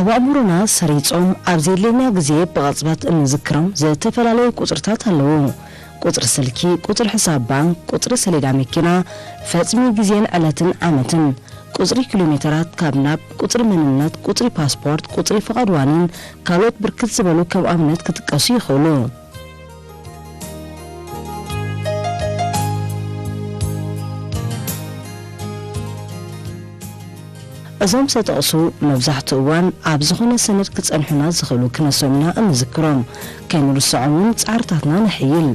ኣብ ኣእምሮና ሰሪጾም ኣብ ዘድልየና ግዜ ብቕጽበት እንዝክሮም ዝተፈላለዩ ቁጽርታት ኣለዉ። ቁጽሪ ስልኪ፣ ቁጽሪ ሕሳብ ባንክ፣ ቁጽሪ ሰሌዳ መኪና፣ ፈጽሚ ግዜን ዕለትን ዓመትን፣ ቁጽሪ ኪሎ ሜተራት ካብ ናብ፣ ቁጽሪ መንነት፣ ቁጽሪ ፓስፖርት፣ ቁጽሪ ፍቓድ ዋኒን ካልኦት ብርክት ዝበሉ ከም ኣብነት ክጥቀሱ ይኽእሉ። እዞም ዝተጠቕሱ መብዛሕትኡ እዋን ኣብ ዝኾነ ሰነድ ክጸንሑና ዝኽእሉ ክነሶም ኢና እንዝክሮም። ከይንርስዖም እውን ጻዕርታትና ነሐይል።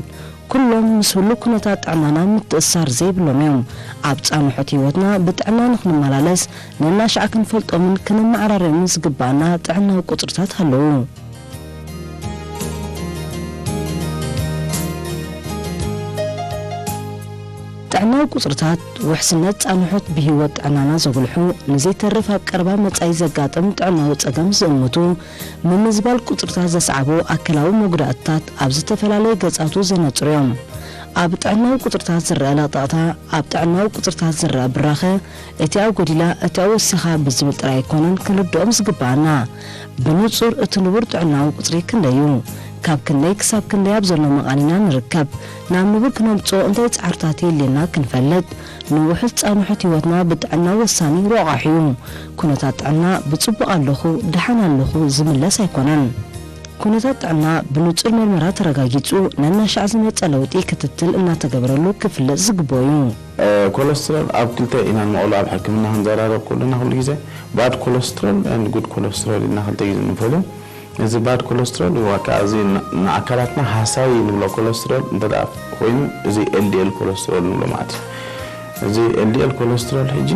ኩሎም ምስ ህሉው ኩነታት ጥዕናና ምትእስሳር ዘይብሎም እዮም። ኣብ ጻንሖት ህይወትና ብጥዕና ንኽንመላለስ ነናሻዕ ክንፈልጦምን ክንመዓራረዮምን ዝግብኣና ጥዕናዊ ቁጽርታት ኣለዉ። ጥዕናዊ ቁጽርታት ውሕስነት ጻንሖት ብህይወት ጥዕናና ዘጉልሑ፣ ንዘይተርፍ ኣብ ቀረባ መጻኢ ዘጋጥም ጥዕናዊ ጸገም ዝእምቱ፣ ምምዝባል ቁጽርታት ዘስዓቦ ኣካላዊ መጉዳእትታት ኣብ ዝተፈላለየ ገጻቱ ዘነጽሩ እዮም። ኣብ ጥዕናዊ ቁጽርታት ዝረአ ለቕለቕታ፣ ኣብ ጥዕናዊ ቁጽርታት ዝረአ ብራኸ፣ እቲኣ ጎዲላ፣ እቲኣ ወሲኻ ብዝብል ጥራይ ኣይኮነን ክንርድኦም ዝግብኣና። ብንጹር እቲ ንቡር ጥዕናዊ ቁጽሪ ክንደይ እዩ? ካብ ክንደይ ክሳብ ክንደይ ኣብ ዘሎ መቓን ኢና ንርከብ? ናብ ንቡር ክነምጽኦ እንታይ ጻዕርታት የድልየና ክንፈልጥ፣ ንውሑስ ጻንሖት ህይወትና ብጥዕና ወሳኒ ረቋሒ እዩ። ኩነታት ጥዕና ብጽቡቕ ኣለኹ፣ ደሓን ኣለኹ ዝምለስ ኣይኮነን። ኩነታት ጥዕና ብንጹር መርመራ ተረጋጊጹ ነናሻዕ ዝመጸ ለውጢ ክትትል እናተገበረሉ ክፍለጥ ዝግብኦ እዩ። ኮለስትሮል ኣብ ክልተ ኢና ንመቕሎ ኣብ ሕክምና ክንዘራረብ ከለና ኩሉ ግዜ ባድ ኮለስትሮል ኤንድ ጉድ ኮለስትሮል ኢልና ክልተ ግዜ ንፈልዮ። እዚ ባድ ኮለስትሮል ወይ ከዓ እዚ ን-፣ ንኣካላትና ሃሳይ ንብሎ ኮለስትሮል እንተ ደኣ ኮይኑ እዚ ኤልዲኤል ኮለስትሮል ንብሎ ማለት እዩ። እዚ ኤልዲኤል ኮለስትሮል ሕጂ፣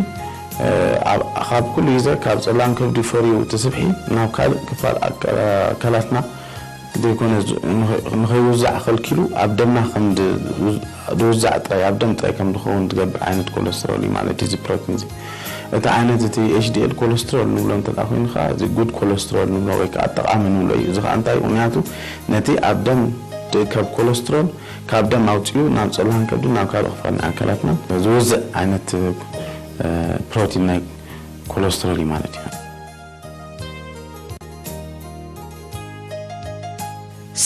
እ፣ ኣብ፣ ካብ ኩሉ ግዜ ካብ ጸላም ከብዲ ፈርዩ እቲ ስብሒ ናብ ካልእ ክፋል ኣካ-፣ ኣካላትና ዘይኮነ ዝ-፣ ንኸ-፣ ንኸይውዛዕ ከልኪሉ ኣብ ደምና ከም ድ-፣ ውዝ-፣ ድውዛዕ ጥራይ፣ ኣብ ደም ጥራይ ከም ድኸውን ዝገብር ዓይነት ኮለስትሮል እዩ ማለት እዩ እዚ ፕሮቲን እዚ። እቲ ዓይነት እቲ ኤች ዲ ኤል ኮለስትሮል ንብሎ እንተ ደኣ ኮይኑ ከኣ እዚ ጉድ ኮለስትሮል ንብሎ ወይ ከኣ ጠቓሚ ንብሎ እዩ። እዚ ከኣ እንታይ እዩ? ምኽንያቱ ነቲ ኣብ ደም ዝእከብ ኮለስትሮል ካብ ደም ኣውጺኡ ናብ ጸላም ከብዲ ናብ ካልእ ክፋል ናይ ኣካላትና ዝውዝዕ ዓይነት፣ እ፣ ፕሮቲን ናይ ኮለስትሮል እዩ ማለት እዩ።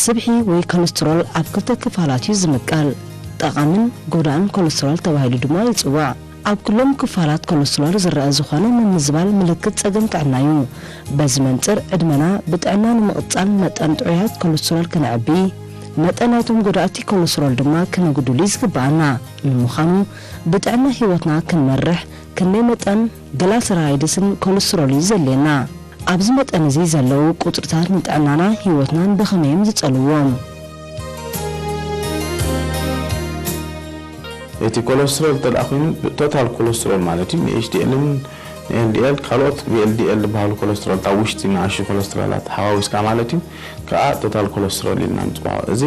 ስብሒ ወይ ኮለስትሮል ኣብ ክልተ ክፋላት እዩ ዝምቀል። ጠቓምን ጎዳእን ኮለስትሮል ተባሂሉ ድማ ይጽዋዕ። ኣብ ኩሎም ክፋላት ኮለስትሮል ዝረአ ዝኾነ ምምዝባል ምልክት ጸገም ጥዕና እዩ። በዚ መንጽር ዕድመና ብጥዕና ንምቕጻል መጠን ጥዑያት ኮለስትሮል ከነዕቢ፣ መጠን ናይቶም ጎዳእቲ ኮለስትሮል ድማ ክነጉድሉ እዩ ዝግብኣና። ንምዃኑ ብጥዕና ህይወትና ክንመርሕ ክንደይ መጠን ግላሰራይድስን ኮለስትሮል እዩ ዘድልየና? ኣብዚ መጠን እዚ ዘለዉ ቁጽርታት ንጥዕናና ህይወትናን ብኸመይ እዮም ዝጸልውዎ? እቲ ኮለስትሮል እንተ ደኣ ኮይኑ ቶታል ኮለስትሮል ማለት እዩ፣ ን ኤች ዲ ኤልን ን ኤል ዲ ኤል ካልኦት ቪ ኤል ዲ ኤል ዝበሃሉ ኮለስትሮል ኣብ ውሽጢ ንኣሽቱ ኮለስትሮላት ሓዋዊስካ ማለት እዩ፣ ከኣ ቶታል ኮለስትሮል ኢልና ንጽውዖ። እዚ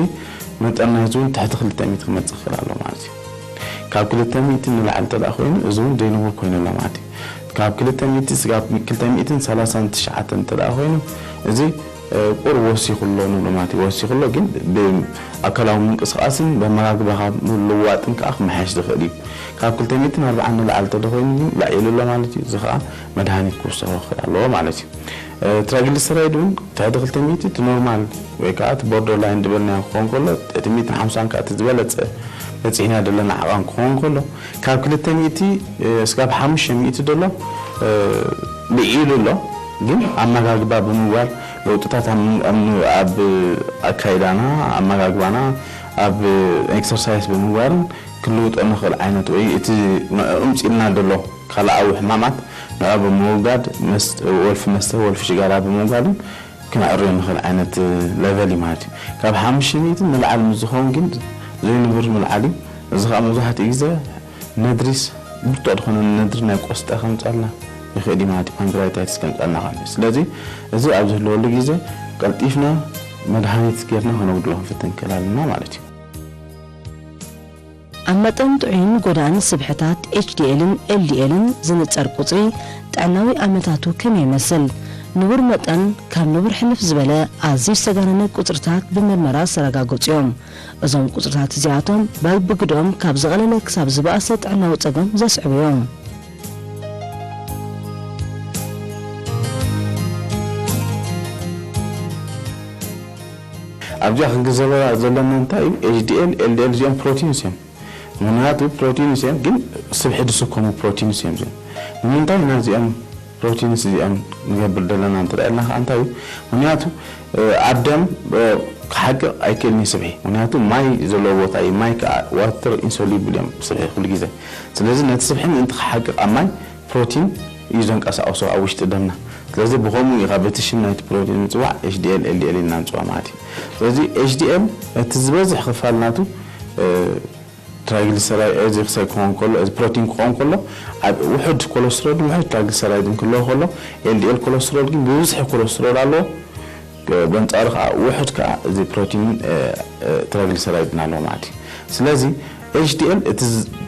መጠን ናይዚ እውን ትሕቲ ክልተ ሚእቲ ክመጽእ ክኽእል ኣለዎ ማለት እዩ። ካብ ክልተ ሚእቲ ንላዕሊ እንተ ደኣ ኮይኑ፣ እዚ እውን ዘይንቡር ኮይኑ ኣሎ ማለት እዩ። ካብ ክልተ ሚእቲ ስጋብ ክልተ ሚእትን ሰላሳን ትሽዓተን እንተ ደኣ ኮይኑ፣ እዚ፣ እ፣ ቁሩብ ወሲኹ ኣሎ ንብሎ ማለት እዩ። ወሲኹ ኣሎ ግን ብኣካላዊ ምንቅስቓስን ብኣመጋግባኻ ምልዋጥን ከኣ ክመሓየሽ ዝኽእል እዩ። ካብ ክልተ ሚእትን ኣርባዓን ንላዕሊ እንተ ደኣ ኮይኑ ግን ልዕል ኣሎ ማለት እዩ። እዚ ከኣ መድሃኒት ክውሰኾ ክኽእል ኣለዎ ማለት እዩ። እ፣ ትራይግሊሰራይድ እውን ትሕቲ ክልተ ሚእቲ እቲ ኖርማል ወይ ከኣ እቲ ቦርደር ላይን ዝበልናዮ ክኸውን ከሎ፣ ትሕቲ ሚእትን ሓምሳን ከኣ እቲ ዝበለጸ በጺሕና ዘለና ዓቐን ክኸውን ከሎ፣ ካብ ክልተ ሚእቲ፣ እ፣ እስካብ ሓሙሽተ ሚእቲ ዘሎ፣ እ፣ ልዒሉ ኣሎ። ግን ኣመጋግባ ብምግባር ለውጥታት ኣብ፣ ኣብ፣ ኣብ ኣካይዳና፣ ኣመጋግባና፣ ኣብ ኤክሰርሳይስ ብምግባርን ክንልውጦ ንኽእል ዓይነት ወይ እቲ ንዕኡ ኣምጺእልና ዘሎ ካልኣዊ ሕማማት ንዕኡ ብምውጋድ፣ መስ-፣ ወልፊ መስተ፣ ወልፊ ሽጋራ ብምውጋድን ክነዕርዮ ንኽእል ዓይነት ሌቨል እዩ ማለት እዩ። ካብ ሓሙሽተ ሚእቲ ንላዕሊ ምስ ዝኸውን ግን ዘይንቡር ምልዓል እዩ። እዚ ኸዓ መብዛሕትኡ ግዜ ነድሪስ ብርቱዕ ዝኾነ ነድሪ ናይ ቆስጣ ከምጻልና ይኽእል እዩ ማለት እዩ። ፓንክሪያታይትስ ከምጻልና ይኽእል እዩ። ስለዚ እዚ ኣብ ዝህልወሉ ግዜ ቀልጢፍና መድሃኒት ጌርና ከነጉድሎ ክንፍትን ንክእል ኣለና ማለት እዩ። ኣብ መጠን ጥዑይን ጎዳእን ስብሕታት ኤች ዲ ኤልን ኤል ዲ ኤልን ዝንጸር ቁጽሪ ጥዕናዊ ኣመታቱ ከመይ ይመስል? ንቡር መጠን ካብ ንቡር ሕልፍ ዝበለ ኣዝዩ ዝተጋነነ ቁጽርታት ብምርመራ ዝተረጋገጹ እዮም። እዞም ቁጽርታት እዚኣቶም በብግድኦም ካብ ዝቐለለ ክሳብ ዝበኣሰ ጥዕናዊ ጸገም ዘስዕቡ እዮም። ኣብዚኣ ክንግዘበ ዘለና እንታይ እዩ? ኤች ዲ ኤል፣ ኤል ዲ ኤል እዚኦም ፕሮቲንስ እዮም። ምኽንያቱ ፕሮቲንስ እዮም፣ ግን ስብሒ ዝስከሙ ፕሮቲንስ እዮም እዚኦም። ንምንታይ ኢና እዚኦም ፕሮቲንስ እዚኦም ንገብር ዘለና እንተ ደኣ ኢልና ከኣ እንታይ እዩ? ምኽንያቱ ኣብ ደም ክሓቅቕ ኣይክእልን እዩ ስብሒ። ምኽንያቱ ማይ ዘለዎ ቦታ እዩ። ማይ ከኣ ዋተር ኢንሶሉብል እዮም ስብሒ ኩሉ ግዜ። ስለዚ ነቲ ስብሒ ምእንቲ ክሓቅቕ ኣብ ማይ ፕሮቲን እዩ ዘንቀሳቕሶ ኣብ ውሽጢ ደምና። ስለዚ ብኸምኡ እዩ ካብ እቲ ሽም ናይቲ ፕሮቲን ዝፅዋዕ ኤች ዲ ኤል ኤል ዲ ኤል ኢልና ንፅዋዕ ማለት እዩ። ስለዚ ኤች ዲ ኤል እቲ ዝበዝሕ ክፋል ናቱ ትራይግሊሰራይድ እዚ ክሳይ ክኸውን ከሎ፣ እዚ ፕሮቲን ክኸውን ከሎ፣ ኣብ ውሑድ ኮለስትሮልን ውሑድ ትራይግሊሰራይድን ክህልዎ ከሎ፣ ኤል ዲ ኤል ኮለስትሮል ግን ብብዝሒ ኮለስትሮል ኣለዎ። በንጻሩ ከኣ ውሑድ ከኣ እዚ ፕሮቲን ትራይግሊሰራይድን ኣለዎ ማለት እዩ። ስለዚ ኤች ዲ ኤል እቲ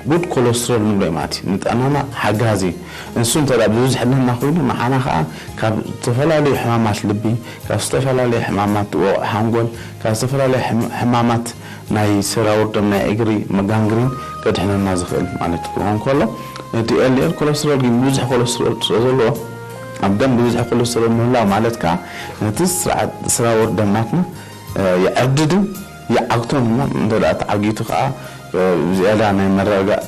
ጉድ ኮለስትሮል ንብሎ ማለት እዩ። ንጥዕናና ሓጋዚ እዩ። ንሱ እንተ ብብዝሒ ንህና ኮይኑ ንዓና ከኣ ካብ ዝተፈላለዩ ሕማማት ልቢ፣ ካብ ዝተፈላለዩ ሕማማት ወቕዒ ሓንጎል፣ ካብ ዝተፈላለዩ ሕማማት ናይ ሰራውር ደም ናይ እግሪ መጋንግሪን ከድሕነና ዝኽእል ማለት ክኸውን ከሎ፣ እቲ ኤል ዲ ኤል ኮለስትሮል ግን ብዙሕ ኮለስትሮል ስለ ዘለዎ ኣብ ደም ብዙሕ ኮለስትሮል ምህላው ማለት ከኣ ነቲ ስርዓት ሰራውር ደም ናትና የዕርድድን ይዓግቶን እሞ እንተ ደኣ ተዓጊቱ ከኣ ዝያዳ ናይ መረጋጋእ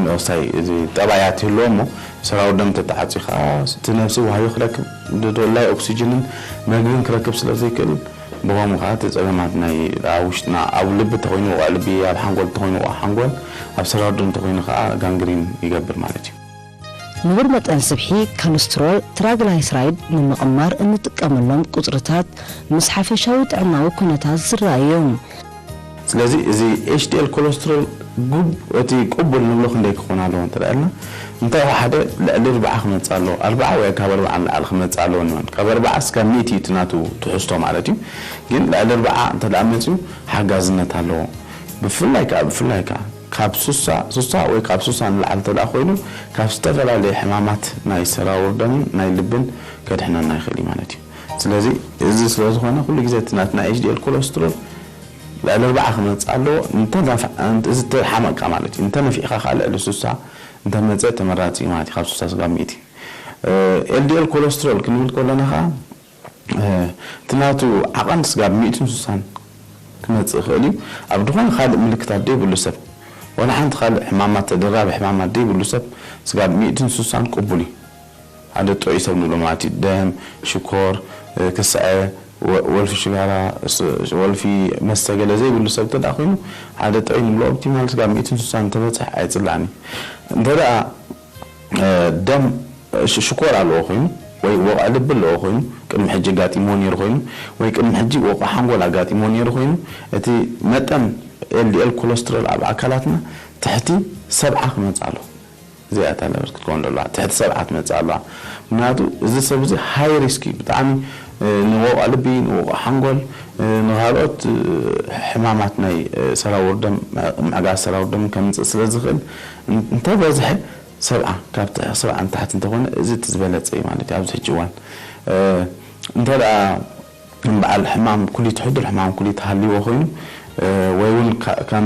ምእሳይ እዚ ጠባያት ይህልዎ እሞ ሰራውር ደም ተተዓጽዩ ከኣ እቲ ነብሲ ዋህዮ ክረክብ ድድላይ ኦክሲጅንን መግብን ክረክብ ስለ ዘይክእል ብኸምኡ ከኣ እቲ ጸገማት ናይ ኣብ ውሽጥና ኣብ ልቢ እንተኾይኑ ወቕዒ ልቢ ኣብ ሓንጎል እንተኾይኑ ወቕዒ ሓንጎል ኣብ ሰራውር ደም እንተኾይኑ ከኣ ጋንግሪን ይገብር ማለት እዩ። ንቡር መጠን ስብሒ ካሎስትሮል ትራግላይስራይድ ንምቕማር እንጥቀመሎም ቁጽርታት ምስ ሓፈሻዊ ጥዕናዊ ኩነታት ዝረኣዩ እዮም። ስለዚ እዚ ኤች ዲ ኤል ኮለስትሮል ጉብ እቲ ቅቡል ንብሎ ክንደይ ክኾን ኣለዎ እንተ ኢልና እንታይ ሓደ ልዕሊ ርብዓ ክመጽእ ኣለዎ ኣርብዓ ወይ ካብ ኣርብዓ ንላዕሊ ክመጽእ ኣለዎ ንበል ካብ ኣርብዓ እስካብ ሚእቲ እዩ እቲ ናቱ ትሕዝቶ ማለት እዩ ግን ልዕሊ ርብዓ እንተ ደኣ መጽዩ ሓጋዝነት ኣለዎ ብፍላይ ከዓ ብፍላይ ከዓ ካብ ሱሳ ሱሳ ወይ ካብ ሱሳ ንላዕሊ እንተ ደኣ ኮይኑ ካብ ዝተፈላለየ ሕማማት ናይ ሰራውር ደምን ናይ ልብን ከድሕነና ይኽእል እዩ ማለት እዩ ስለዚ እዚ ስለ ዝኾነ ኩሉ ግዜ እቲ ናትና ኤች ዲ ኤል ኮለስትሮል ልዕሊ ኣርብዓ ክመጽእ ኣለዎ እንተ እዚ ተሓመቅካ ማለት እዩ እንተ ነፊዕካ ከዓ ልዕሊ ሱሳ እንተ መጸ ተመራጺ እዩ ማለት እዩ ካብ ሱሳ ስጋብ ሚእቲ ኤል ዲ ኤል ኮለስትሮል ክንብል ከለና ከዓ እቲ ናቱ ዓቐን ስጋብ ሚእትን ሱሳን ክመጽእ ይኽእል እዩ ኣብ ዝኾነ ካልእ ምልክታት ደይብሉ ሰብ ዋላ ሓንቲ ካልእ ሕማማት ተደራቢ ሕማማት ደይብሉ ሰብ ስጋብ ሚእትን ሱሳን ቅቡል እዩ ሓደ ጥዑይ ሰብ ንብሎ ማለት እዩ ደም ሽኮር ክስዐ ወልፊ ሽጋራ ወልፊ መስተ ገለ ዘይብሉ ሰብ እንተ ኮይኑ ሓደ ጥዑይ ንብሎ ኦፕቲማል ስጋብ ሚእትን ሱሳን እንተበፅሕ ኣይፅላእን እዩ እንተ ደኣ ደም ሽኮር ኣለዎ ኮይኑ ወይ ወቕዒ ልቢ ኣለዎ ኮይኑ ቅድሚ ሕጂ ኣጋጢምዎ ነይሩ ኮይኑ ወይ ቅድሚ ሕጂ ወቕዒ ሓንጎል ኣጋጢምዎ ነይሩ ኮይኑ እቲ መጠን ኤልዲኤል ኮለስትሮል ኣብ ኣካላትና ትሕቲ ሰብዓ ክመፅእ ኣለዎ እዚኣ እታ ነበር ክትከውን ዘለዋ ትሕቲ ሰብዓ ትመፅእ ኣለዋ ምክንያቱ እዚ ሰብ እዚ ሃይ ሪስክ እዩ ብጣዕሚ ንወቕዒ ልቢ ንወቕዒ ሓንጎል ንካልኦት ሕማማት ናይ ሰራውር ደም ምዕጋስ ሰራውር ደም ከምፅእ ስለ ዝኽእል እንተበዝሐ ሰብዓ ካብ ሰብዓ ንታሕቲ እንተኾነ እዚ እቲ ዝበለፀ እዩ ማለት እዩ ኣብዚ ሕጂ እዋን እንተ ደኣ በዓል ሕማም ኩሊት ሕዱር ሕማም ኩሊት ሃልይዎ ኮይኑ ወይ እውን ከም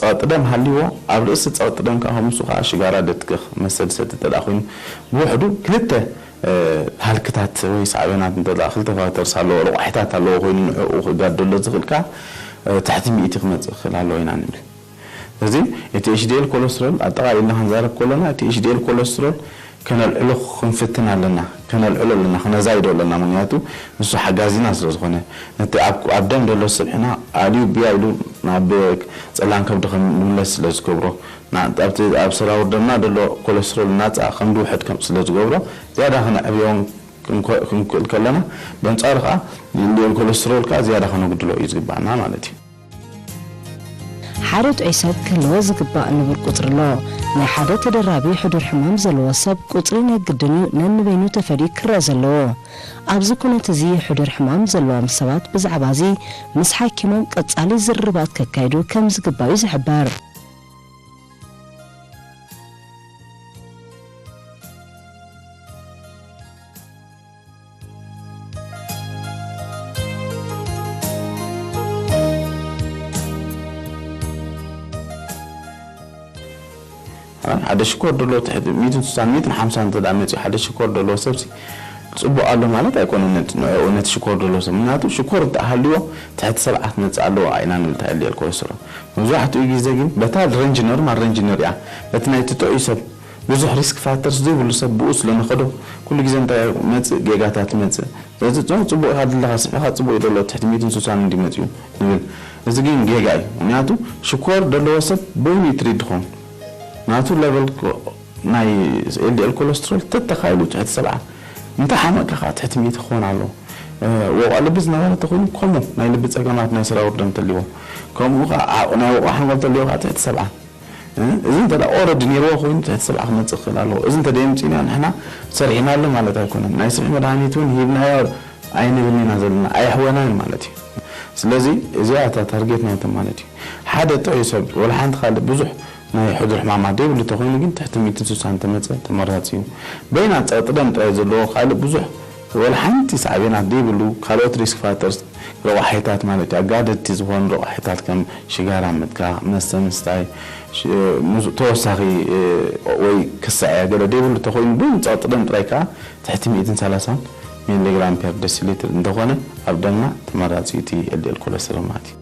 ፀቕጢ ደም ሃልይዎ ኣብ ርእሲ ፀቕጢ ደም ከዓ ከምሱ ከዓ ሽጋራ ደትክኽ መስተ ዝሰቲ እንተ ኮይኑ ብውሕዱ ክልተ ሃልክታት ወይ ሳዕቤናት እንተ ክልተ ፋክተርስ ኣለዎ ረቋሒታት ኣለዎ ኮይኑ ንዕኡ ክጋደሎ ዝኽእል ከዓ ትሕቲ ሚእቲ ክመፅእ ክኽእል ኣለዎ ኢና ንብል እዚ እቲ ኤችዲኤል ኮለስትሮል ኣጠቓሊልና ክንዛረብ ከለና እቲ ኤችዲኤል ኮለስትሮል ከነልዕሎ ክንፍትን ኣለና፣ ከነልዕሎ ኣለና፣ ክነዛይዶ ኣለና። ምኽንያቱ ንሱ ሓጋዚና ስለ ዝኾነ ነቲ ኣብ ኣብ ደም ዘሎ ስብሕና ኣልዩ ብያ ኢሉ ናብ ጸላም ከብዲ ከም ንምለስ ስለ ዝገብሮ፣ ና- ኣብቲ ኣብ ሰራውር ደምና ዘሎ ኮለስትሮል ናጻ ከም ዝውሕድ ከም ስለ ዝገብሮ ዝያዳ ከነዕብዮን ክንኮ- ክንክእል ከለና፣ በንጻሩ ከኣ ንልኡል ኮለስትሮል ከኣ ዝያዳ ከነጉድሎ እዩ ዝግባኣና ማለት እዩ። ሓደ ጥዑይ ሰብ ክህልዎ ዝግባእ ንቡር ቁጽሪ ኣሎ። ናይ ሓደ ተደራቢ ሕዱር ሕማም ዘለዎ ሰብ ቁጽሪ ናይ ግድን እዩ ነንበይኑ ተፈልዩ ክረኣ ዘለዎ። ኣብዚ ኩነት እዚ ሕዱር ሕማም ዘለዎም ሰባት ብዛዕባ እዚ ምስ ሓኪሞም ቀጻሊ ዝርርባት ከካይዱ ከም ዝግባእ እዩ ዝሕበር። ሓደ ሽኮር ደሎ ትሕቲ ሚእትን ስሳን ሚእትን ሓምሳን እንተ ደኣ መጺኡ ሓደ ሽኮር ደሎ ሰብሲ ጽቡቕ ኣሎ ማለት ኣይኮነን፣ ነቲ፣ ንዕኡ፣ ነቲ ሽኮር ዘለዎ ሰብ። ምኽንያቱ ሽኮር እንተሃልዎ ትሕቲ ሰብዓ ክመጽእ ኣለዎ ኢና ንብል፣ እታ ኤልዲኤል ኮለስትሮል። መብዛሕትኡ ግዜ ግን በታ ሬንጅ፣ ኖርማል ሬንጅ ንሪኣ። በቲ ናይቲ ጥዑይ ሰብ፣ ብዙሕ ሪስክ ፋክተርስ ዘይብሉ ሰብ ብኡ ስለ ንኸዶ፣ ኩሉ ግዜ እንታይ መጽእ? ጌጋታት መጽእ። ስለዚ ጽ-፣ ጽቡቕ ኢኻ ዘለኻ፣ ስብሕኻ ጽቡቕ እዩ ዘሎ፣ ትሕቲ ሚእትን ስሳን እንዲ መጽዩ ንብል። እዚ ግን ጌጋ እዩ። ምኽንያቱ ሽኮር ዘለዎ ሰብ በይኑ እዩ ትሪት ድኸውን። ናቱ ሌቨል ኮ-፣ ናይ ኤልዲኤል ኮለስትሮል ተተኻኢሉ ትሕቲ ሰብዓ። እንተ ሓመቕካ ኸዓ ትሕቲ ሚእቲ ክኸውን ኣለዎ። እ፣ ወቕዒ ልቢ ዝነበረ ተኾይኑ ከምኡ፣ ናይ ልቢ ጸገማት፣ ናይ ሰራውር ደም ተልዎ፣ ከምኡ ኸዓ ዓ-፣ ናይ ወቕዒ ሓንጎል ተልዎ ኸዓ ትሕቲ ሰብዓ። እ፣ እዚ እንተ ደኣ ኦረዲ ነይርዎ ኮይኑ ትሕቲ ሰብዓ ክመጽእ ክኽእል ኣለዎ። እዚ እንተ ደየምጺእና ንሕና ሰሪሕናሉ ማለት ኣይኮነን። ናይ ስብሒ መድሃኒት እውን ሂብናዮ ኣይንብልን ኢና ዘለና፣ ኣየሕወናን ማለት እዩ። ስለዚ እዚኣ እታ ታርጌት ናይቶም ማለት እዩ። ሓደ ጥዑይ ሰብ ወላ ሓንቲ ካልእ ብዙሕ ናይ ሕዱር ሕማማት ዘይብሉ ተኾይኑ ግን ትሕቲ ሚእትን ስሳን እንተመጸ ተመራጺ እዩ። በይና ጸቕጢ ደም ጥራይ ዘለዎ ካልእ ብዙሕ ወላ ሓንቲ ሳዕቤናት ዘይብሉ ካልኦት ሪስክ ፋክተርስ፣ ረቋሒታት ማለት እዩ። ኣጋደድቲ ዝኾኑ ረቋሒታት ከም ሽጋራ ምትካኽ፣ መስተ ምስታይ፣ ሽ-፣ ምስ-፣ ተወሳኺ፣ እ፣ ወይ ክስዐ ገለ ዘይብሉ ተኾይኑ ብን ጸቕጢ ደም ጥራይ ከኣ ትሕቲ ሚእትን ሰላሳን ሚሊግራም ፐር ደሲሊትር እንተኾነ ኣብ ደምና ተመራጺ እቲ ኤልዲኤል ኮለስትሮል ማለት እዩ።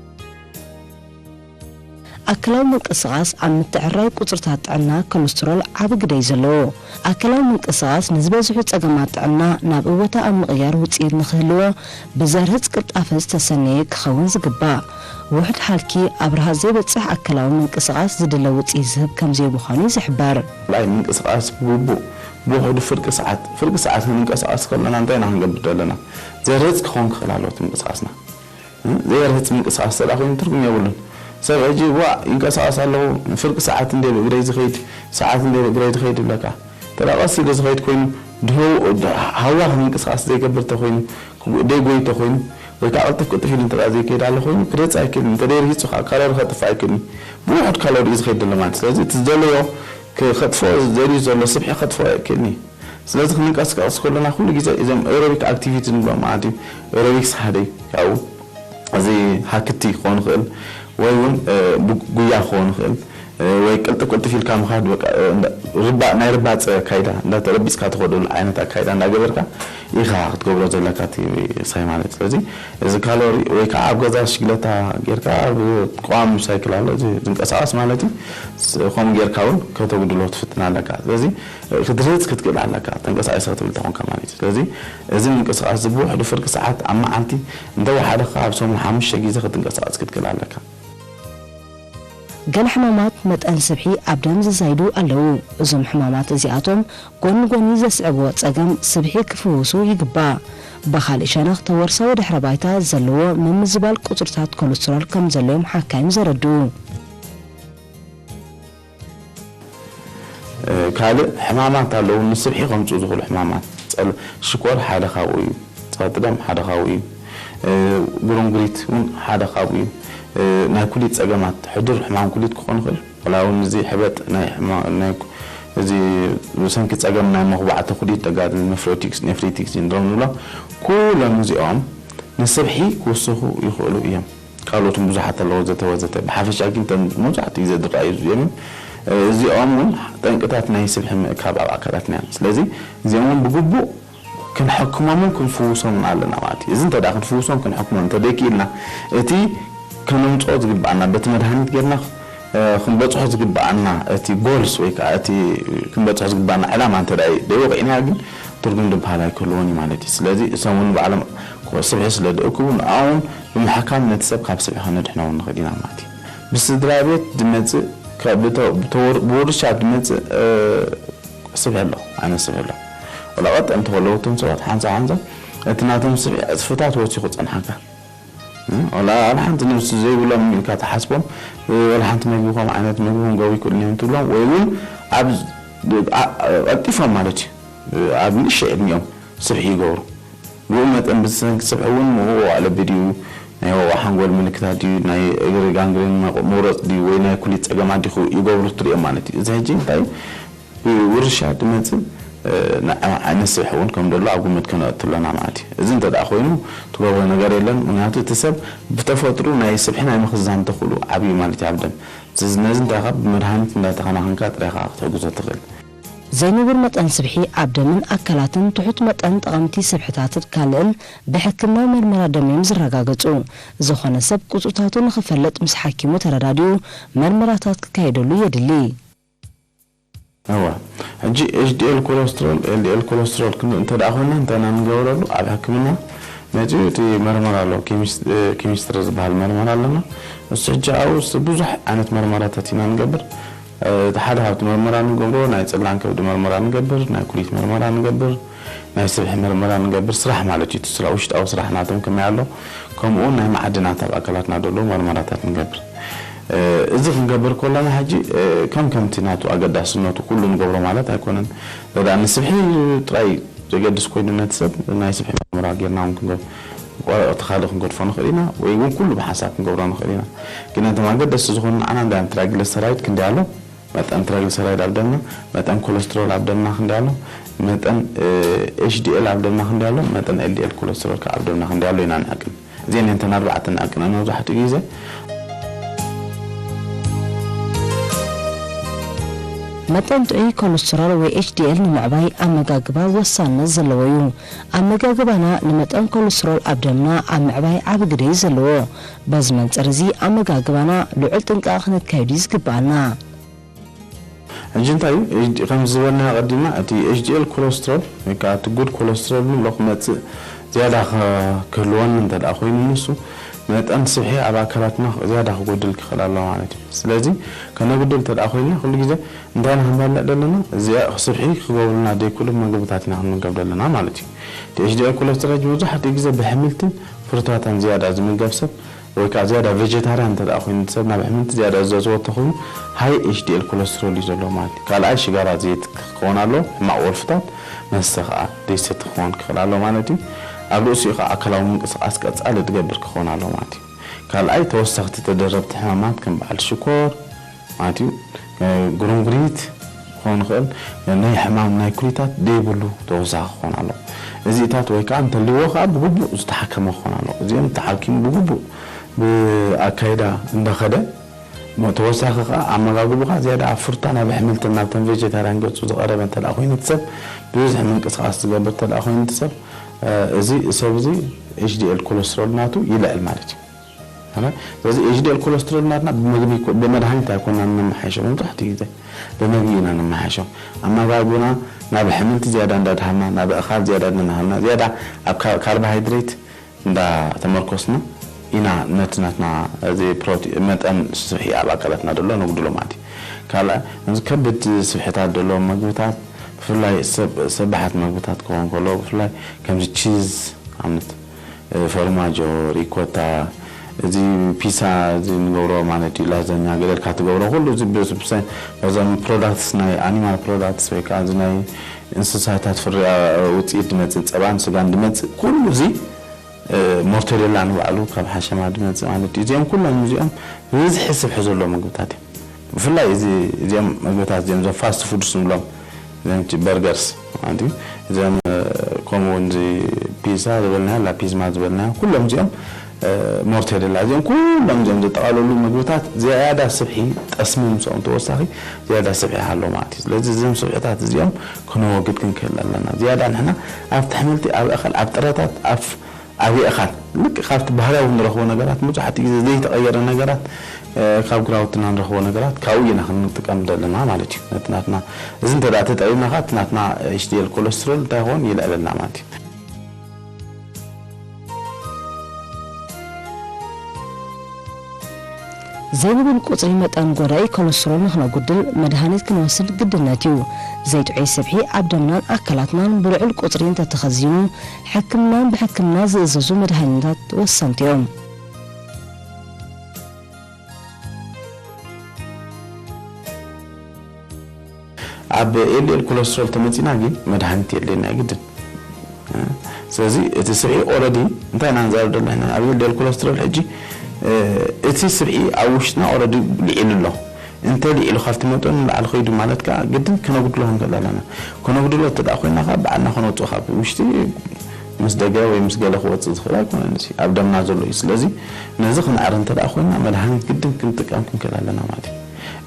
ኣካላዊ ምንቅስቓስ ኣብ ምትዕርራይ ቁጽርታት ጥዕና ኮለስትሮል ዓቢ ግደ እዩ ዘለዎ። ኣካላዊ ምንቅስቓስ ንዝበዝሑ ጸገማት ጥዕና ናብ እወታ ኣብ ምቕያር ውጽኢት ንኽህልዎ ብዘርህጽ ቅልጣፈ ዝተሰነየ ክኸውን ዝግባእ። ውሑድ ሓልኪ ኣብ ረሃጽ ዘይበጽሕ ኣካላዊ ምንቅስቓስ ዝድለ ውጽኢት ዝህብ ከምዘይምዃኑ እዩ ዝሕበር። ናይ ምንቅስቓስ ብግቡእ ብውሕዱ ፍርቂ ሰዓት፣ ፍርቂ ሰዓት ክንንቀሳቐስ ከለና እንታይ ኢና ክንገብር ዘለና? ዘርህጽ ክኸውን ክኽእል ኣለዎ እቲ ምንቅስቓስና። እ፣ ዘየርህጽ ምንቅስቓስ እንተ ደኣ ኮይኑ ትርጉም የብሉን። ሰብ ሕጂ ዋእ ይንቀሳቐስ ኣለኹ፣ ፍርቂ ሰዓት እንድየ ብእግረይ ዝኸይድ፣ ሰዓት እንድየ ብእግረይ ዝኸይድ ይብለካ። እንተ ደኣ ቀስ ኢሉ ዝኸይድ ኮይኑ፣ ድህው-፣ ድ-፣ ሃዋኽ ምንቅስቓስ ዘይገብር እንተኾይኑ፣ ክጉ-፣ ዘይጎይ እንተኾይኑ፣ ወይ ከዓ ቅልጥፍ ቅልጥፍ ኢሉ እንተ ደኣ ዘይከይድ ኣሎ ኮይኑ፣ ክደጽእ ኣይክእልን። እንተ ደይርሂጹ ከዓ ካሎሪ ከጥፍእ ኣይክእልን። ብውሑድ ካሎሪ እዩ ዝኸይድ ዘሎ ማለት። ስለዚ እቲ ዝደለዮ ክ-፣ ከጥፍኦ ዘድልዩ ዘሎ ስብሒ ከጥፍኦ ኣይክእልን እዩ። ስለዚ ክንንቀሳቐስ ከለና ኩሉ ግዜ እዞም ኤሮቢክ ኣክቲቪቲ ንብሎም ማለት እዩ። ኤሮቢክስ ሓደ እዩ። ካብኡ እዚ ሃክቲ ክኸውን ይኽእል ወይ እውን፣ እ፣ ብ-፣ ጉያ ክኸውን ይኽእል፣ እ፣ ወይ ቅልጥፍ ቅልጥፍ ኢልካ ምኻድ፣ በቃ፣ እ፣ እንዳ-፣ ርባ-፣ ናይ ርባጸ ኣካይዳ፣ እንዳተረቢጽካ ትኸደሉ ዓይነት ኣካይዳ እንዳገበርካ ኢኻ ክትገብሮ ዘለካ እቲ ምሳይ ማለት። ስለዚ እዚ ካሎሪ ወይ ከዓ ኣብ ገዛ ሽግለታ ጌርካ ኣብ ቀዋሚ ሳይክል ኣሎ፣ እዚ ዝንቀሳቐስ ማለት እዩ። ስ-፣ ከምኡ ጌርካ እውን ከተጉድሎ ትፍትን ኣለካ። ስለዚ ክትርህጽ ክትክእል ኣለካ፣ ተንቀሳቒሰ ክትብል ተኾንካ ማለት እዩ። ስለዚ እዚ ምንቅስቓስ እዚ ብውሕዱ ፍርቂ ሰዓት ኣብ መዓልቲ እንተወሓደ ካብ ሰሙን ሓሙሽተ ግዜ ክትንቀሳቐስ ክትክእል ኣለካ። ገለ ሕማማት መጠን ስብሒ ኣብ ደም ዘዛይዱ ኣለዉ። እዞም ሕማማት እዚኣቶም ጎኒ ጎኒ ዘስዕብዎ ጸገም ስብሒ ክፍውሱ ይግባእ። ብኻልእ ሸነኽ ተወርሳዊ ድሕረ ባይታ ዘለዎ ምምዝባል ቁጽርታት ኮለስትሮል ከም ዘሎዮም ሓካይም ዘረድኡ። ካልእ ሕማማት ኣለዉ፣ ንስብሒ ከምጽኡ ዝኽእሉ ሕማማት። ጸል-፣ ሽኮር ሓደ ካብኡ እዩ። ጸቕጢ ደም ሓደ ካብኡ እዩ። ጉርንጉሪት እውን ሓደ ካብኡ እዩ። ናይ ኩሊት ጸገማት፣ ሕዱር ሕማም ኩሊት ክኾን ይኽእል። ዋላ እውን እዚ ሕበጥ ናይ ሕማ-፣ ናይ ኩ-፣ እዚ ብሰንኪ ጸገም ናይ መኹባዕቲ ኩሊት ደጋግም፣ ኔፍሮቲክስ፣ ኔፍሪቲክ ሲንድሮም ንብሎ፣ ኩሎም እዚኦም ንስብሒ ክውስኹ ይኽእሉ እዮም። ካልኦትን ብዙሓት ኣለዉ፣ ወዘተ ወዘተ። ብሓፈሻ ግን እተን መብዛሕትኡ ግዜ ዝረኣዩ እዚኦም እዮም። እዚኦም እውን ጠንቅታት ናይ ስብሒ ምእካብ ኣብ ኣካላትና እዮም። ስለዚ እዚኦም እውን ብግቡእ ክንሕክሞምን ክንፍውሶምን ኣለና ማለት እዩ። እዚ እንተ ደኣ ክንፍውሶን ክንሕክሞን እንተ ደይክኢልና፣ እቲ ከነምጽኦ ዝግብኣና፣ በቲ መድሃኒት ጌርና፣ እ፣ ክንበጽሖ ዝግብኣና፣ እቲ ጎልስ ወይ ከኣ እቲ ክንበጽሖ ዝግብኣና ዕላማ እንተ ደኣ ደይወቒዕናዮ ግን ትርጉም ዝበሃል ኣይክህልዎን እዩ ማለት እዩ። ስለዚ እሶም እውን ባዕሎም ስብሒ ስለ ዝእክቡ፣ ንዕኦም ብምሕካም ነቲ ሰብ ካብ ስብሒ ከነድሕኖ እውን ንኽእል ኢና ማለት እዩ። ብስድራ ቤት ዝመጽእ፣ ከ-፣ ብተ-፣ ብተወር-፣ ብውርሻ ዝመጽእ፣ እ፣ ስብሒ ኣሎ፣ ዓይነት ስብሒ ኣሎ። ወላ ቀጠንቲ ከለዉ እቶም ሰባት ሓንሳብ ሓንሳብ እቲ ናቶም ስብሒ ዕጽፍታት ወሲኹ ጸንሓካ። እ፣ ወላ፣ ወላ ሓንቲ ነብሲ ዘይብሎም ኢልካ ትሓስቦም፣ እ፣ ወላ ሓንቲ መግቢ፣ ከምኡ ዓይነት መግቢ ክምገቡ ይክእሉ እዮም ትብሎም፣ ወይ እውን ኣብ፣ ኣ-፣ ቀልጢፎም ማለት እዩ፣ እ፣ ኣብ ንእሽተይ ዕድሚኦም ስብሒ ይገብሩ። ብኡ መጠን ብሰንኪ ስብሒ እውን ምውቕዋዕ ልቢ ድዩ፣ ናይ ወቕዒ ሓንጎል ምልክታት ድዩ፣ ናይ እግሪ ጋንግሪን መቕ-፣ ምቑራጽ ድዩ፣ ወይ ናይ ኩሊት ጸገማት ድዩ ይገብሩ ትርእዮም ማለት እዩ። እዚ ሕጂ እንታይ እዩ? ብውርሻ ዝመጽእ፣ እ፣ ንዓ-፣ ዓይነት ስብሒ እውን ከም ዘሎ ኣብ ግምት ከነእቱ ኣለና ማለት እዩ። እዚ እንተ ደኣ ኮይኑ ትገብሮ ነገር የለን። ምኽንያቱ እቲ ሰብ ብተፈጥሩ ናይ ስብሒ ናይ ምኽዛን ተኽእሎ ዓብዪ ማለት እዩ ኣብ ደም። ስለዚ ነዚ እንታይ ኢኻ ብመድሃኒት እንዳተኸናኸንካ ጥራይ ኢኻ ክትሕግዞ ትኽእል። ዘይንቡር መጠን ስብሒ ኣብ ደምን ኣካላትን ትሑት መጠን ጠቐምቲ ስብሕታትን ካልእን ብሕክምና መርመራ ደም እዮም ዝረጋገጹ። ዝኾነ ሰብ ቁጽርታቱ ንኽፈልጥ ምስ ሓኪሙ ተረዳዲኡ መርመራታት ክካየደሉ የድሊ። እዋ ሕጂ ኤች ዲ ኤል ኮለስትሮል ኤል ዲ ኤል ኮለስትሮል ክንርኢ እንተ ደኣ ኮይና እንታይ ኢና ንገብረሉ? ኣብ ሕክምና መጺኡ እቲ መርመራ ኣሎ፣ ኬሚስትሪ ዝበሃል መርመራ ኣለና። እሱ ሕጂ ኣብኡ ብዙሕ ዓይነት መርመራታት ኢና ንገብር። እቲ ሓደ ካብቲ መርመራ ንገብሮ ናይ ጽላን ከብዲ መርመራ ንገብር፣ ናይ ኩሊት መርመራ ንገብር፣ ናይ ስብሒ መርመራ ንገብር፣ ስራሕ ማለት እዩ። እቲ ስራሕ፣ ውሽጣዊ ስራሕ ናቶም ከመይ ኣሎ፣ ከምኡ እውን ናይ መዓድናት ኣብ ኣካላትና ዘለዉ መርመራታት ንገብር። እዚ ክንገብር ከለና ሕጂ ከም ከምቲ ናቱ ኣገዳስነቱ ኩሉ ንገብሮ ማለት ኣይኮነን። እንተ ደኣ ንስብሒ ጥራይ ዘገድስ ኮይኑ ነቲ ሰብ ናይ ስብሒ መርመራ ጌርና እውን ክንገብር፣ ወረቐቲ ካልእ ክንገድፎ ንኽእል ኢና፣ ወይ እውን ኩሉ ብሓንሳብ ክንገብሮ ንኽእል ኢና። ግን እቶም ኣገደስቲ ዝኾኑ ንዓና እንዳ ትራይግሊሰራይድ ክንደይ ኣሎ፣ መጠን ትራይግሊሰራይድ ኣብ ደምና፣ መጠን ኮለስትሮል ኣብ ደምና ክንደይ ኣሎ፣ መጠን ኤች ዲ ኤል ኣብ ደምና ክንደይ ኣሎ፣ መጠን ኤል ዲ ኤል ኮለስትሮል ከኣ ኣብ ደምና ክንደይ ኣሎ ኢና ንዕቅን። እዚአን እየን እተን ኣርባዕተ ንዕቅነን መብዛሕትኡ ግዜ። መጠን ጥዑይ ኮለስትሮል ወይ ኤች ዲ ኤል ንምዕባይ ኣመጋግባ ወሳንነት ዘለዎ እዩ። ኣመጋግባና ንመጠን ኮለስትሮል ኣብ ደምና ኣብ ምዕባይ ዓቢ ግደ እዩ ዘለዎ። በዚ መንጽር እዚ ኣመጋግባና ልዑል ጥንቃቐ ክነካይድ እዩ ዝግብኣና። ሕጂ እንታይ እዩ? ከም ዝበልናዮ ቀዲምና፣ እቲ ኤች ዲ ኤል ኮለስትሮል ወይ ከዓ እቲ ጉድ ኮለስትሮል ንብሎ ክመፅእ ዝያዳ ከ-፣ ክህልወኒ እንተ ደኣ ኮይኑ፣ ንሱ መጠን ስብሒ ኣብ ኣካላትና ዝያዳ ክጎድል ክኽእል ኣለዎ ማለት እዩ። ስለዚ ከነጉድል እንተ ደኣ ኮይንና፣ ኩሉ ግዜ እንታይ ኢና ክንበልዕ ዘለና? እዚኣ ስብሒ ክገብሩልና ዘይክእሉ ምግብታት ኢና ክንምገብ ዘለና ማለት እዩ። እቲ ኤች ዲ ኤል ኮለስትሮል መብዛሕትኡ ግዜ ብሕምልትን ፍርታታን ዝያዳ ዝምገብ ሰብ ወይ ከዓ ዝያዳ ቬጀታርያን እንተ ደኣ ኮይኑ፣ እቲ ሰብ ናብ ኣሕምልቲ ዝያዳ ዘዘወተ ኮይኑ፣ ሃይ ኤች ዲ ኤል ኮለስትሮል እዩ ዘለዎ ማለት እዩ። ካልኣይ ሽጋራ ዝየት ክኸውን ኣለዎ፣ ሕማቕ ወልፍታት መስተ ከዓ ዘይሰቲ ክኸውን ክኽእል ኣለዎ ማለት እዩ። ኣብ ርእሲኡ ከዓ ኣካላዊ ምንቅስቓስ ቀጻሊ ዝገብር ክኸውን ኣለዎ ማለት እዩ። ካልኣይ ተወሰኽቲ ተደረብቲ ሕማማት ከም በዓል ሽኮር ማለት እዩ፣ ጉርንጉሪት ክኸውን ይኽእል፣ ናይ ሕማም ናይ ኩሊታት ዘይብሉ ተወሳኺ ክኸውን ኣለዎ። እዚታት ወይ ከዓ እንተልይዎ ከዓ ብግቡእ ዝተሓከመ ክኸውን ኣለዎ። እዚኦም ተሓኪሙ ብግቡእ ብኣካይዳ እንዳኸደ፣ ተወሳኺ ከዓ ኣመጋግብኻ ዝያዳ ኣብ ፍሩታ ናብ ኣሕምልትን ናብተን ቬጀታርያን ገጹ ዝቐረበ እንተ ደኣ ኮይኑ እቲ ሰብ፣ ብብዝሒ ምንቅስቓስ ዝገብር እንተ ደኣ ኮይኑ እቲ ሰብ፣ እዚ ሰብ እዚ ኤች ዲ ኤል ኮለስትሮል ናቱ ይልዕል ማለት እዩ። ስለዚ ኤች ዲ ኤል ኮለስትሮል ናትና ብመግቢ ኮ-፣ ብመድሃኒት ኣይኮናን ነመሓይሾ፣ መብዛሕትኡ ግዜ ብመግቢ ኢና ነመሓይሾ። ኣመጋግብና ናብ ኣሕምልቲ ዝያዳ እንዳድሃብና፣ ናብ ኣእኻል ዝያዳ እንዳድሃብና፣ ዝያዳ ኣብ ካ-፣ ካርቦሃይድሬት እንዳተመርኮስና ኢና ነቲ ናትና እዚ ፕሮቲ-፣ መጠን ስብሒ ኣብ ኣካላትና ዘሎ ነጉድሎ ማለት እዩ። ካልኣይ፣ እዚ ከቢድ ስብሕታት ዘለዎም መግብታት፣ ብፍላይ ሰብ-፣ ሰባሓት መግብታት ክኸውን ከሎ፣ ብፍላይ ከምዚ ቺዝ፣ ኣብነት፣ እ፣ ፎርማጆ፣ ሪኮታ፣ እዚ ፒሳ፣ እዚ ንገብሮ ማለት እዩ፣ ላዛኛ፣ ገለ ኢልካ ትገብሮ ኩሉ እዚ ብስ-፣ ብሰ-፣ በዞም ፕሮዳክትስ፣ ናይ ኣኒማል ፕሮዳክትስ ወይ ከዓ እዚ ናይ እንስሳታት ፍርያ ውፅኢት ድመፅእ፣ ፀባን ስጋን ድመፅእ ኩሉ እዚ፣ እ፣ ሞርቶዴላ ንባዕሉ ካብ ሓሸማ ድመፅእ ማለት እዩ። እዚኦም ኩሎም እዚኦም ብብዝሒ ስብሒ ዘለዎ ምግብታት እዮም። ብፍላይ እዚ፣ እዚኦም ምግብታት እዚኦም፣ እዞም ፋስት ፉድስ ንብሎም፣ እዞም ቺ-፣ በርገርስ ማለት እዩ። እዞም፣ እ፣ ከምኡ እውን እዚ ፒዛ ዝበልናዮ፣ ላፒዝማ ዝበልናዮ፣ ኩሎም እዚኦም፣ እ፣ ሞርቴደላ፣ እዚኦም ኩሎም እዚኦም ዘጠቓለሉ ምግብታት ዝያዳ ስብሒ፣ ጠስሚ ምስኦም ተወሳኺ ዝያዳ ስብሒ ይሃሎ ማለት እዩ። ስለዚ እዞም ስብሕታት እዚኦም ክነወግድ ክንክእል ኣለና። ዝያዳ ንሕና ኣብቲ ኣሕምልቲ፣ ኣብ ኣእኻል፣ ኣብ ጥረታት፣ ኣብ ኣብ የእኻል ልክዕ ካብቲ ባህርያዊ ንረኽቦ ነገራት፣ መብዛሕትኡ ግዜ ዘይተቐየረ ነገራት፣ እ፣ ካብ ግራውትና ንረኽቦ ነገራት ካብኡ ኢና ክንጥቀም ዘለና ማለት እዩ። ነቲ ናትና፣ እዚ እንተ ደኣ ተጠቒምና ኸኣ፣ እቲ ናትና ኤች ዲ ኤል ኮለስትሮል እንታይ ይኸውን? ይልዕለልና ማለት እዩ። ዘይንቡር ቁጽሪ መጠን ጎዳኢ ኮለስትሮል ንኽነጉድል መድሃኒት ክንወስድ ግድነት እዩ። ዘይጥዑይ ስብሒ ኣብ ደምናን ኣካላትናን ብልዑል ቁጽሪ እንተተኸዚኑ፣ ሕክምናን ብሕክምና ዝእዘዙ መድሃኒታት ወሰንቲ እዮም። ኣብ ኤል ዲ ኤል ኮለስትሮል ተመጺና ግን መድሃኒት የድልየና እዩ ግድን። ስለዚ እቲ ስብሒ ኦረዲ እንታይ ኢና ንዛረብ ዘለና ኢና? ኣብ ኤል ዲ ኤል ኮለስትሮል ሕጂ፣ እ፣ እቲ ስብሒ ኣብ ውሽጥና ኦረዲ ልዒሉ ኣሎ። እንተ ልዒሉ ካብቲ መጠኑ ንላዕሊ ከይዱ ማለት ከኣ ግድን ከነጉድሎ ክንክእል ኣለና። ከነጉድሎ እንተ ደኣ ኮይና ከኣ ባዕልና ከነውጽኦ ካብ ውሽጢ ምስ ደገ ወይ ምስ ገለ ክወጽእ ዝኽእል ኣይኮነን። እዚ ኣብ ደምና ዘሎ እዩ። ስለዚ ነዚ ክንዕሪ እንተ ደኣ ኮይና መድሃኒት ግድን ክንጥቀም ክንክእል ኣለና ማለት እዩ።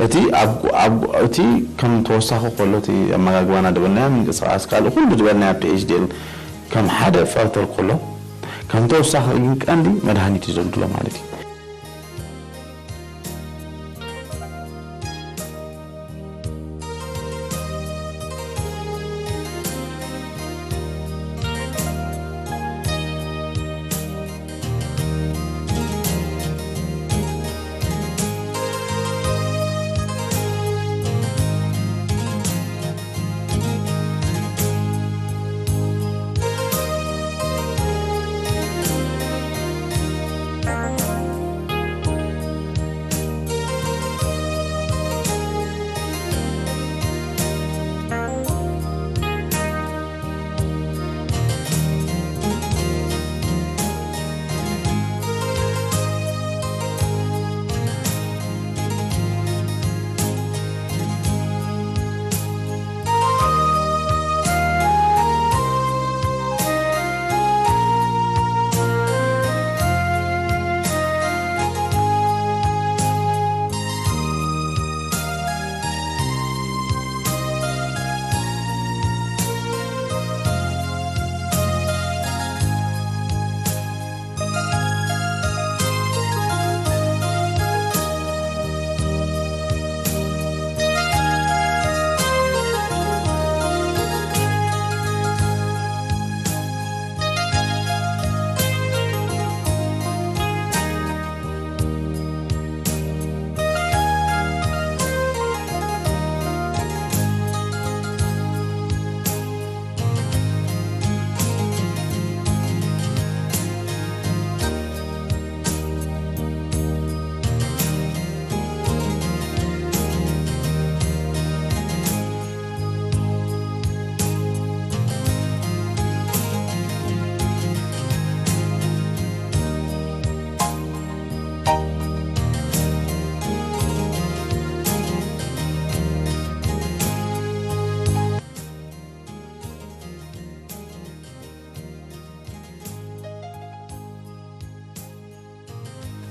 እቲ ኣብ ኣብ እቲ ከም ተወሳኺ ከሎ እቲ ኣመጋግባና ዝበልናዮ ምንቅስቓስ ካልእ ኩሉ ዝበልናዮ ፒኤችዲኤል ከም ሓደ ፋክተር ከሎ ከም ተወሳኺ ግን ቀንዲ መድሃኒት እዩ ዘድሎ ማለት እዩ።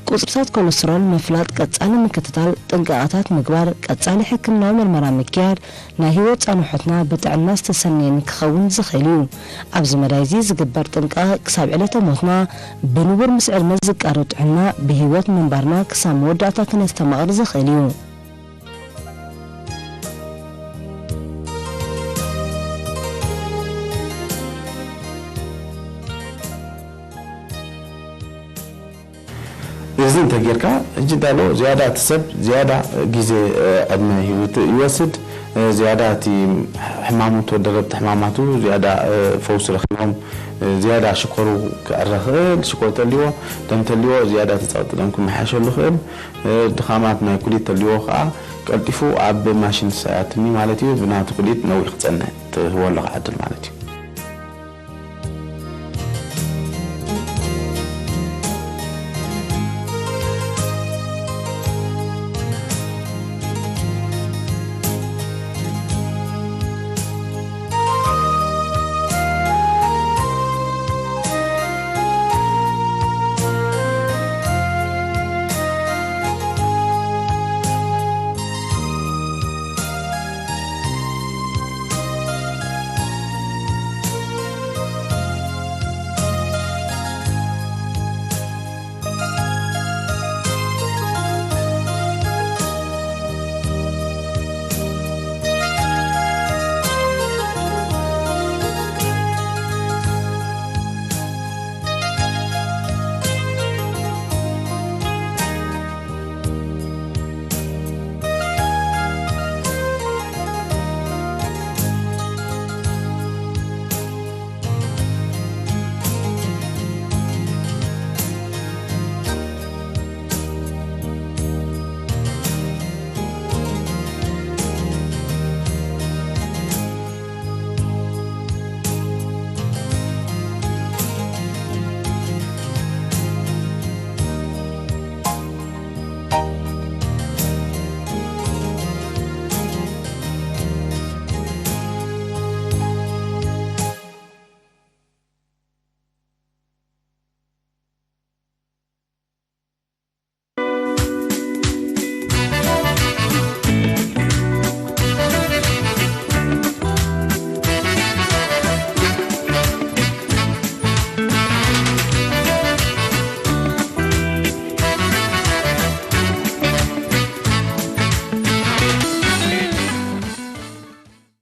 ቁጽርታት ኮለስትሮል ምፍላጥ፣ ቀጻሊ ምክትታል፣ ጥንቃቐታት ምግባር፣ ቀጻሊ ሕክምናዊ መርመራ ምክያድ፣ ናይ ህይወት ጻንሖትና ብጥዕና ዝተሰነየ ንክኸውን ዝኽእል እዩ። ኣብዚ መዳይ እዚ ዝግበር ጥንቃቐ ክሳብ ዕለተ ሞትና ብንቡር ምስ ዕድመ ዝቃረብ ጥዕና ብህይወት ምንባርና ክሳብ መወዳእታ ክነስተማቕር ዝኽእል እዩ። እዚ እንተጌርካ፣ ሕጂ እንታይ ኣሎ፣ ዝያዳ እቲ ሰብ ዝያዳ ግዜ፣ እ፣ ዕድመ ህይወት ይወስድ፣ እ፣ ዝያዳ እቲ ሕማሙ ተወደረብቲ ሕማማቱ ዝያዳ፣ እ፣ ፈውሲ ረኺቦም፣ እ፣ ዝያዳ ሽኮሩ ክዕረ ክእል፣ ሽኮር ተልዎ፣ ደም ተልዎ ዝያዳ እቲ ጸቕጢ ደም ክመሓየሸሉ ክእል፣ እ፣ ድኻማት ናይ ኩሊት ተልዎ ከኣ ቀልጢፉ ኣብ ማሽን ሰያትኒ ማለት እዩ፣ ብናቱ ኩሊት ነዊሕ ክጸንሕ ትህቦ ኣለኻ ዕድል ማለት እዩ።